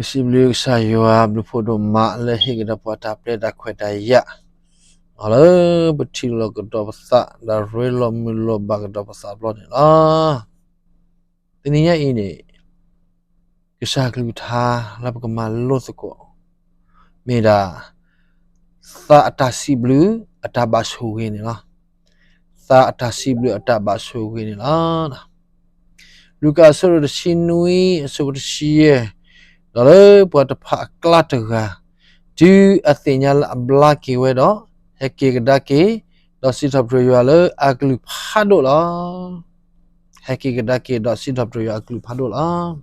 စံးဘျုးကစၢ်ယွၤဘျုးဖှိၣ်ဒိၣ်မးလၢဟ့ၣ်ကဒီးပှၤတၢ်ပျဲတၢ်ခွဲးတၢ်ယာ်, အလၢပထံၣ်လိာ်ကဒီးပသး ဒီးရ့လိာ်မုာ်လိာ်ဘၣ်ကဒီးပသးဘျီန့ၣ်လီၤ. တနံၤညါအံၤန့ၣ် ကစၢ်ကလုၢ်ကထါလၢပကမၤလိသကိး မ့ၢ်ဒၣ် သးအတၢ်စံးဘျုးအတၢ်ဘၣ်ဆိၣ်ဂ့ၤန့ၣ်လီၤ. သးအတၢ်စံးဘျုးအတၢ်ဘၣ်ဆိၣ်ဂ့ၤန့ၣ်လီၤ. လူၤကၣ်အဆၢဒိၣ်တဆံနွံ အဆၢဖိတဆံယဲၢ်, ဒီးလၢပှၤတဖၣ်အကျါတဂၤ တုၤအသ့ၣ်ညါလၢအဘျါက့ၤဝဲဒီး ဟဲက့ၤကဒါက့ၤ ဒီးစံးထီၣ်ပတြၢၤယွၤလၢအကလုၢ်ဖးဒိၣ်လီၤ. ဟဲက့ၤကဒါက့ၤဒီးစံးထီၣ်ပတြၢၤယွၤအကလုၢ်ဖးဒိၣ်လီၤ.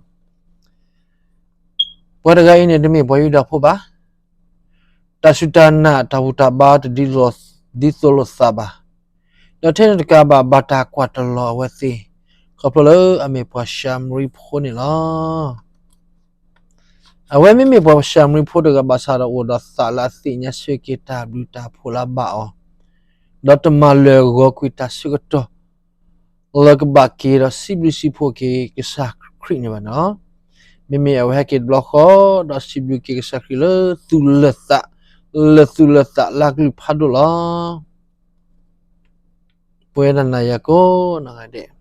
ပှၤတဂၤအံၤန့ၣ် တမ့ၢ်ပှၤယူဒၤဖိဘၣ်. တၢ်စူၢ်တၢ်နာ်တၢ်ဘူၣ်တၢ်ဘါတဒ်သိးလိာ်သးဘၣ်. ဒီးထဲန့ၣ်တကးဘၣ် ဘၣ်တၢ်ကွၢ်တလီၤအဝဲသ့ၣ် ခီဖျိလၢအမ့ၢ်ပှၤၡၤမရံဖိန့ၣ်လီၤ. အဝဲမ့မ့ၢ်ပှၤၡၤမရံဖိတဂၤဘၣ်ဆၣ်ဒီးအိၣ်ဒီးသးလၢအသ့ၣ်ညါဆၢက့ၤတၢ်ဘျုးတၢ်ဖှိၣ်လၢအဘၣ်အီၤ, ဒီးတမၤလၢၤဂီၤကွံာ်တၢ်ဆၢကတီၢ် လၢကဘၣ်က့ၤဒီးစံးဘျုးစံးဖှိၣ်က့ၤကစၢ်ခရံာ်န့ၣ်ဘၣ်န့ၣ်လီၤ. မ့မ့ၢ်အဝဲဟဲက့ၤတဘျီဃီ ဒီးစံးဘျုးက့ၤကစၢ်ခရံာ်လၢသူၣ်လၢာ်သး လၢသူၣ်လၢာ်သးလၢအကလုၢ်ဖးဒိၣ်လီၤ. ပဝဲဒၣ်နၤယၤကိးဂၤဒဲး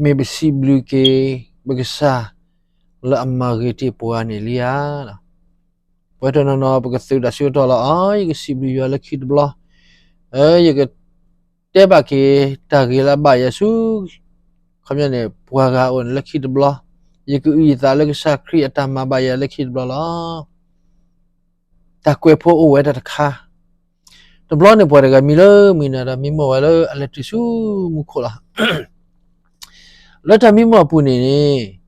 မ့ၢ်ပစံးဘျုးက့ၤ ပကစၢ် လၢအမၤဂ့ၤတ့ၢ်ပှၤန့ၣ်လံဧါ. ပဝဲတနီၤနီၤ ပကသုးတၢ်ဆၢကတီၢ်လီၤ. အၢ ယကစံးဘျုးယွၤလၢခံတဘျီ, အၢ ယကတဲဘၣ်က့ၤတၢ်ဂ့ၤလၢအဘၣ်ယၤဆူ ခီပညီန့ၣ် ပှၤဂၤအအိၣ်န့ၣ်လၢခံတဘျီ, ယကအုၣ်ယသးလၢကစၢ်ခရံာ်အတၢ်မၤဘၣ်ယၤလၢခံတဘျီလီၤ. တၢ်ကွဲးဖိအိၣ်ဝဲဒၣ်တခါ, တဘျီန့ၣ် ပှၤတဂၤမံလၢမံနၤဒီး မံမီၢ်ဝဲလၢအလဲၤတုၤဆူမူခိၣ်လီၤ. လၢတၢ်မံမီၢ်အပူၤန့ၣ်န့ၣ်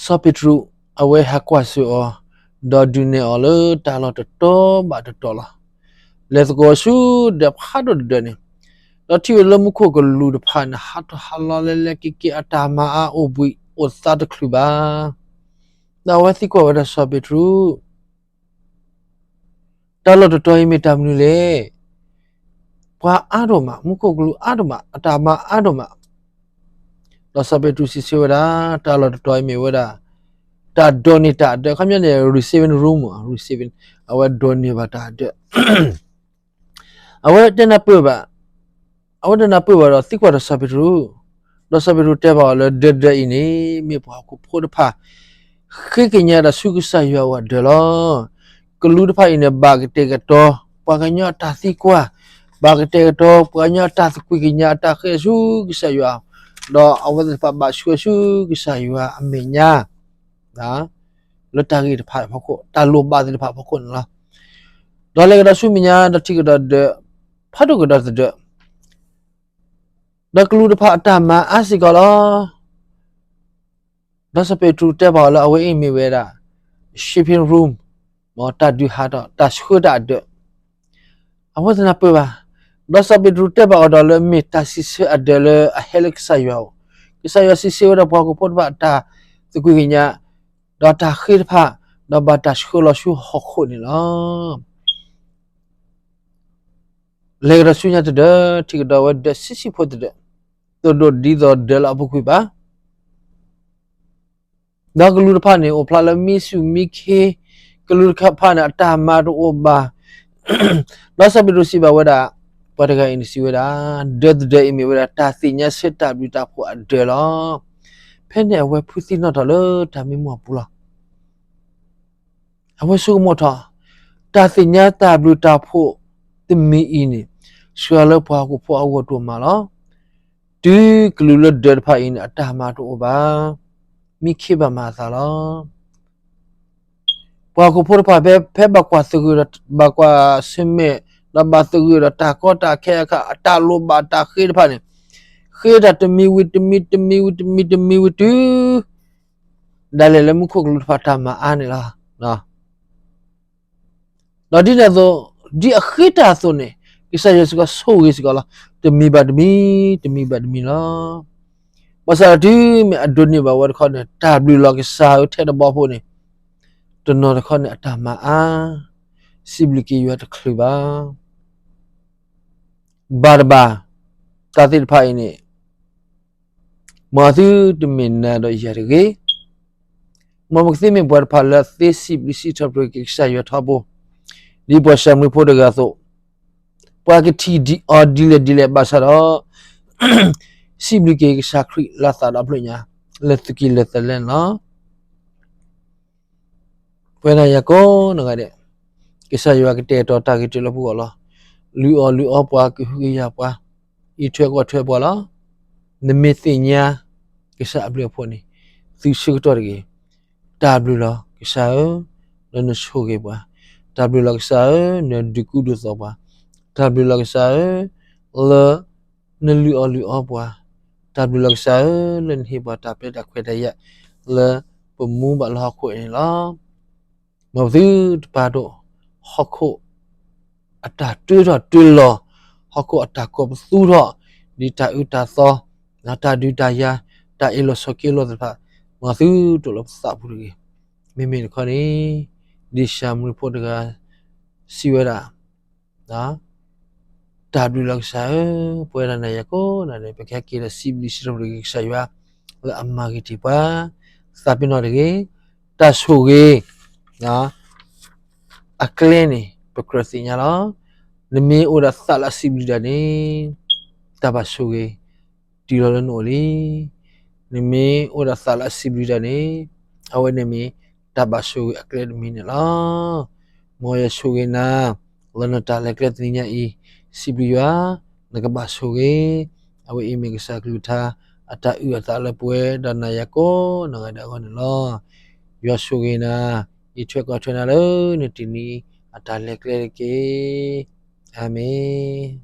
စီၤပ့းတရူး အဝဲဟးကွၢ်စၢၤအီၤ, ဒီးဒုးနဲၣ်အီၤလၢတၢ်လီၢ်တတီၤဘၣ်တတီၤလီၤ. လဲၤသကိးဆူဒၢးဖးဒိၣ်တဒၢးန့ၣ်, ဒီးထံၣ်ဝဲလၢမူခိၣ်ကလူးတဖၣ်န့ၣ် ဟးထီၣ်ဟးလီၤလဲၤလဲၤက့ၤက့ၤ အတၢ်မၤအါအိၣ်ဘှံးအိၣ်သါတချုးဘၣ်. ဒီးအဝဲသံကွၢ်ဝဲဒၣ်စီၤပ့းတရူး တၢ်လီၢ်တတီၤအံၤမ့ၢ်တၢ်မနုၤလဲၣ်. ပှၤအါဒိၣ်မး, မူခိၣ်ကလူးအါဒိၣ်မး, အတၢ်မၤအါဒိၣ်မး. ဒီးစီၤပ့းတရူးစံးဆၢဝဲဒၣ်, တၢ်လီၢ်တတီၤအံၤမ့ၢ်ဝဲဒၣ် တၢ်ဒိးန့ၢ်တၢ်အဒၢး, ခီပညီန့ၣ် receiving room, receiving, အဝဲဒိးန့ၢ်ဘၣ်တၢ်အဒၢး အဝဲတနၢ်ပၢၢ်ဘၣ်, အဝဲတနၢ်ပၢၢ်ဘၣ်ဒီးသံကွၢ်ဒီးစီၤပ့းတရူး, ဒီးစီၤပ့းတရူးတဲဘၣ်အီၤလၢ ဒၢးတဒၢးအံၤန့ၣ် မ့ၢ်ပှၤဟီၣ်ခိၣ်ဖိတဖၣ် ဃ့ကညးတၢ်ဆူကစၢ်ယွၤအအိၣ်အဒၢးလီၤ. ကလူးတဖၣ်အံၤန့ၣ် ဘၣ်ကတဲာ်ကတီၤ ပှၤကညီအတၢ်သံကွၢ်, ဘၣ်ကတဲာ်ကတီၤ ပှၤကညီအတၢ်သကွံာ်ကညး အတၢ်ဃ့ဆူကစၢ်ယွၤ, ဒီးအဝဲသ့ၣ်တဖၣ်ဘၣ်ဆှၢဆူကစၢ်ယွၤအမဲာ်ညါ လၢတၢ်ဂ့ၢ်တဖၣ်အဖီခိၣ်, တၢ်လိၣ်ဘၣ်သ့ၣ်တဖၣ်အဖီခိၣ်န့ၣ်လီၤ. ဒီးလဲၤကဒီးဆူမဲာ်ညါ ဒီးထံၣ်ကဒီးဒၢး ဖးဒိၣ်ကဒီးတဒၢး, ဒီးကလူးတဖၣ်အတၢ်မၤအါစ့ၢ်ကီးလီၤ. ဒီးစီၤပ့းတရူးတဲဘၣ်အီၤလၢအဝဲအံၤမ့ၢ်ဝဲဒၣ် shipping room, မ်တၢ်ဒုးဟးထီၣ် တၢ်ဆှၢတၢ်အဒၢး, အဝဲတနၢ်ပၢၢ်ဘၣ်. ဒီးစီၤပ့းတရူးတဲဘၣ်အီၤဒီးလၢမ့ၢ်တၢ်စံးဆၢအဒၢးလၢအဟဲလၢကစၢ်ယွၤအအိၣ်, ကစၢ်ယွၤစံးဆၢဝဲဒၣ်ပှၤဟီၣ်ခိၣ်ဖိတဖၣ်အတၢ်သကွံာ်ကညး, ဒီးတၢ်ဃ့တဖၣ်, ဒီးဘၣ်တၢ်ဆှၢလီၤဆူဟီၣ်ခိၣ်န့ၣ်လီၤ. လဲၤကဒီးဆူညါတဒၢး ထံၣ်ကဒီးဝဲဒၢးဆံးဆံးဖိတဒၢး, တဒိၣ်ဒ်သိးဒၢးလၢအပူၤကွံာ်ဘၣ်. ဒီးကလူးတဖၣ်န့ၣ် အိၣ်ဖျါလၢမံဆူၣ်မံခ့, ကလူးတဖၣ်န့ၣ် အတၢ်မၤတအိၣ်ဘၣ်. ဒီးစီၤပ့းတရူးစံးဘၣ်ဝဲဒၣ်, ပှၤတဂၤအံၤန့ၣ်စံးဝဲဒၣ်, ဒၢးတဒၢးအံၤမ့ၢ်ဝဲဒၣ် တၢ်သ့ၣ်ညါဆၢတၢ်ဘျုးတၢ်ဖှိၣ်အဒၢးလီၤ. ဖဲန့ၣ်အဝဲဖုသံနီၣ်ထီၣ်လၢတၢ်မံမီၢ်အပူၤလီၤ. အဝဲဆိကမိၣ်ထီၣ်, တၢ်သ့ၣ်ညါတၢ်ဘျုးတၢ်ဖှိၣ်တမံၤအံၤန့ၣ် စှၤလၢပှၤဟီၣ်ခိၣ်ဖိအဂီၢ်ဒိၣ်မးလီၤ. တုၤကလူးလၢဒၢးတဖၣ်အံၤန့ၣ် အတၢ်မၤတအိၣ်ဘၣ်, မံခ့ဘၣ်မၤအသးလီၤ. ပှၤဟီၣ်ခိၣ်ဖိတဖၣ်ဖဲ ဖဲဘၣ်ကွၢ်သဂၢၢ်ဒီး ဘၣ်ကွၢ်ဆၢၣ်မဲာ် ဒီးဘၣ်သဂၢၢ်ဒီးတၢ်ကီတၢ်ခဲအခါ အတၢ်လိၣ်ဘၣ်တၢ်ဃ့တဖၣ်န့ၣ် ဃ့တၢ်တမံၤဝံၤတမံၤ တမံၤဝံၤတမံၤ တမံၤဝံၤတုၤ ဒၣ်လဲာ်လၢမူခိၣ်ကလူးတဖၣ်တၢ်မၤအါန့ၣ်လီၤ. ဒီးဒ်န့ၣ်အသိး, ဒ်အဃ့တၢ်အသိးန့ၣ် ကစၢ်ယွၤစ့ၢ်ကီးဆိၣ်ဂ့ၤစ့ၢ်ကီးလီၤ. တမံၤဘၣ်တမံၤ, တမံၤဘၣ်တမံၤလီၤ. ဘၣ်ဆၣ်ဒီးတုၤမ့ၢ်အဒိးန့ၢ်ဘၣ်ဝဲတခီန့ၣ် တၢ်ဘျုးလီၤကစၢ်ဧၢထဲတဘျီဖိန့ၣ် တနီၤတခီန့ၣ် အတၢ်မၤအါ, စံးဘျုးက့ၤယွၤတချုးဘၣ်. ဘၣ်တဘၣ်, တၢ်သ့ၣ်တဖၣ်အံၤန့ၣ် မ်သုတမ့ၢ်နၤဒီးယၤတဂ့ၤ. မ်ပကသ့မ့ၢ်ပှၤတဖၣ်လၢသ့စံးဘျုးစံးထီၣ်ပတြၢၤက့ၤကစၢ်ယွၤထီဘိ, ဒ်ပှၤၡၤမရံဖိတဂၤအသိး, ပှၤကထံၣ်ဒံးအီၤဒ်လဲၣ်ဒ်လဲၣ်ဘၣ်ဆၣ်ဒီး စံးဘျုးက့ၤကစၢ်ခရံာ်လၢအသးဒီဖျၢၣ်ညါ, လၢသုးက့လွဲၢ်သလဲၣ်န့ၣ်လီၤ. ပဝဲဒၣ်ယၤကိးနီၢ်ဂၤဒဲး, ကစၢ်ယွၤကတဲာ်ကတီၤတၢ်ဂ့ၤတၢ်လၢပဂီၢ်လီၤ. လုၢ်အီၣ်လုၢ်အီပှၤ, ကဟုကယာ်ပှၤ, အံးထွဲကွၢ်ထွဲပှၤလီၤ. နမ့ၢ်သ့ၣ်ညါကစၢ်အဘျုးအဖှိၣ်န့ၣ်, သုဆၢကတီၢ်တဂ့ၤ, တၢ်ဘျုးလီၤကစၢ်ဧၢ, လၢနဆိၣ်ဂ့ၤပှၤ, တၢ်ဘျုးလီၤကစၢ်ဧၢ, နဒုးကူဒုးသိးပှၤ, တၢ်ဘျုးလီၤကစၢ်ဧၢ, လၢ နလုၢ်အီၣ်လုၢ်အီပှၤ, တၢ်ဘျုးလီၤကစၢ်ဧၢ, လၢနဟ့ၣ်ပှၤတၢ်ပျဲတၢ်ခွဲးတၢ်ယာ်, လၢပမူဘၣ်လၢဟီၣ်ခိၣ်အံၤန့ၣ်လီၤ. မ်ပသုတပာ်ဒိၣ် ဟီၣ်ခိၣ် အတၢ်တၢထီၣ်တၢလီၤ, ဟီၣ်ခိၣ်အတၢ်ကိးပသူထီၣ်, ဒ်တၢ်အၢတၢ်သီ, တၢ်ဒုးတၢ်ယၤ, တၢ်အ့ၣ်လိာ်ဆိးက့လိာ်သ့ၣ်တဖၣ်, မ်သုတအိၣ်လၢပသးပူၤတဂ့ၤ. မ့မ့ၢ်တခီန့ၣ်, ဒ်ၡၤမရံဖိတဂၤ စံးဝဲဒၣ် တၢ်ဘျုးလီၤကစၢ်ဧၢ, ပဝဲဒၣ်နၤယၤကိးဂၤဒဲး ပကဟဲက့ၤဒီးစံးဘျုးစံးထီၣ်ပတြၢၤက့ၤကစၢ်ယွၤ လၢအမၤဂ့ၤတ့ၢ်ပှၤ, သးပ့ၤနီၣ်တဂ့ၤ, တၢ်ဆိၣ်ဂ့ၤ အကျဲန့ၣ် ပကြၢးသ့ၣ်ညါလီၤ. နမ့ၢ်အိၣ်ဒီးသးလၢအစံးဘျုးတၢ်န့ၣ်, တၢ်ဘၣ်ဆိၣ်ဂ့ၤ တုၤလီၤလၢနအိၣ်လံ. နမ့ၢ်အိၣ်ဒီးသးလၢအစံးဘျုးတၢ်န့ၣ်, အဝဲန့ၣ်မ့ၢ်တၢ်ဘၣ်ဆိၣ်ဂ့ၤအကျဲတမံၤန့ၣ်လီၤ. မ်ယွၤဆိၣ်ဂ့ၤနၤ လၢနတၢ်လဲၤကျဲတနံၤညါအံၤ, စံးဘျုးယွၤ, နကဘၣ်ဆိၣ်ဂ့ၤ, အဝဲအံၤမ့ၢ်ကစၢ်ကလုၢ်ကထါ အတၢ်အုၣ်အသးလၢပဝဲဒၣ်နၤယၤကိးနီၢ်ဂၤဒဲးအဂီၢ်န့ၣ်လီၤ. ယွၤဆိၣ်ဂ့ၤနၤ, အံးထွဲကွၢ်ထွဲနၤလၢနတနံၤအတၢ်လဲၤကျဲတက့ၢ်. အၤမ့ၣ်.